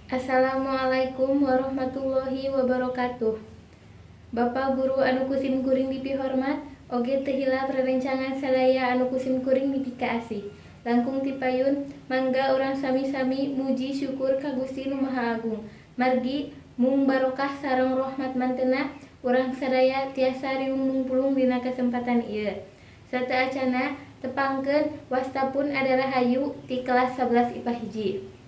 Assalamualaikum warahmatullahi wabarakatuh. Bapak guru anu ku sim kuring dipihormat, oge teu hilap rerencangan sadaya anu ku sim kuring dipikaasih. Langkung ti payun, mangga urang sami-sami muji syukur ka Gusti Nu Maha Agung. Margi mung barokah sareng rahmat mantena urang sadaya tiasa riung mungpulung dina kesempatan ieu. Sateuacana tepangkeun, wasta pun adalah Hayu ti kelas 11 IPA 1.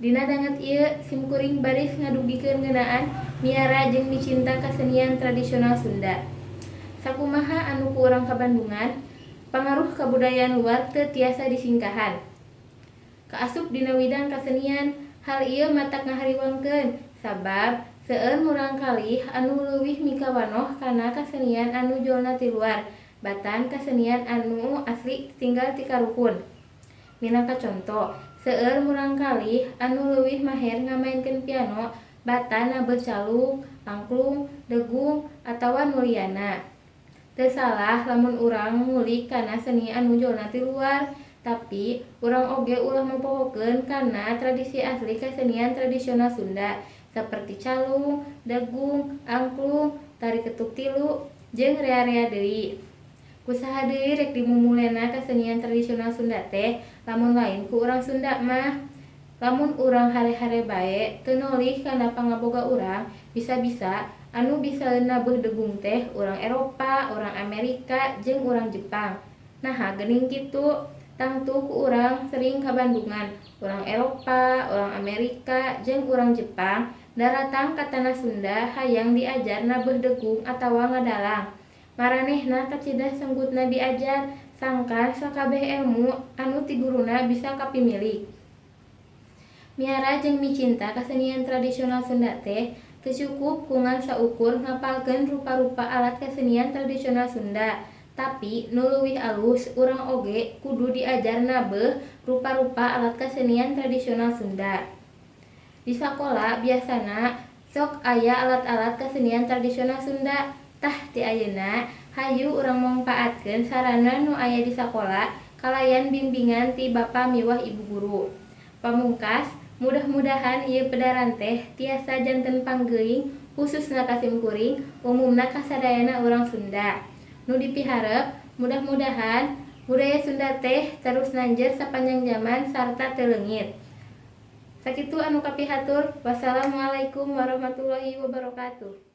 Dina danget ieu simkuring baris ngadugikeun ngeunaan miara jeung micinta kasenian tradisional Sunda. Sakumaha anu ku urang kabandungan, pangaruh kabudayaan luar teu tiasa disingkahan. Kaasup dina widang kasenian, hal ieu matak ngahariwangkeun sabab seueur murangkalih anu leuwih mikawanoh kana kasenian anu jolna ti luar batan kasenian anu asli tinggal ti karuhun. Minangka conto, seueur murangkalih anu leuwih maher ngamaenkeun piano batan nabeuh calung, angklung, degung, atawa nu lianna. Teu salah lamun urang ngulik kana seni anu jolna ti luar, tapi urang oge ulah mopohokeun kana tradisi asli kasenian tradisional Sunda saperti calung, degung, angklung, tari ketuk tilu, jeung rea-rea deui. Ku saha deui rek dimumulena kasenian tradisional Sunda teh lamun lain ku urang Sunda mah? Lamun urang hare-hare bae teu nolih kana pangaboga urang, bisa-bisa anu bisaeun nabeuh degung teh urang Eropa, urang Amerika, jeung urang Jepang. Naha geuning kitu? Tangtu ku urang sering kabandungan, urang Eropa, urang Amerika, jeung urang Jepang daratang ka tanah Sunda hayang diajar nabeuh degung atawa ngadalang. Maranehna kacida senggutna diajar, sangkan sakabeh elmu anu ti guruna bisa kapimilik. Miara jeung micinta kasenian tradisional Sunda teh teu cukup ku ngan saukur ngapalkeun rupa-rupa alat kasenian tradisional Sunda, tapi nu leuwih alus urang oge kudu diajar nabeuh rupa-rupa alat kasenian tradisional Sunda. Di sakola biasana sok aya alat-alat kasenian tradisional Sunda. Tah, ti ayeuna hayu urang mangpaatkeun sarana nu aya di sakola kalayan bimbingan ti bapa miwah ibu guru. Pamungkas, mudah-mudahan ieu pedaran teh tiasa janten panggeuing hususna ka simkuring, umumna ka sadayana urang Sunda. Nu dipiharep, mudah-mudahan budaya Sunda teh terus nanjer sapanjang jaman sarta teu leungit. Sakitu anu kapihatur, wassalamualaikum warahmatullahi wabarakatuh.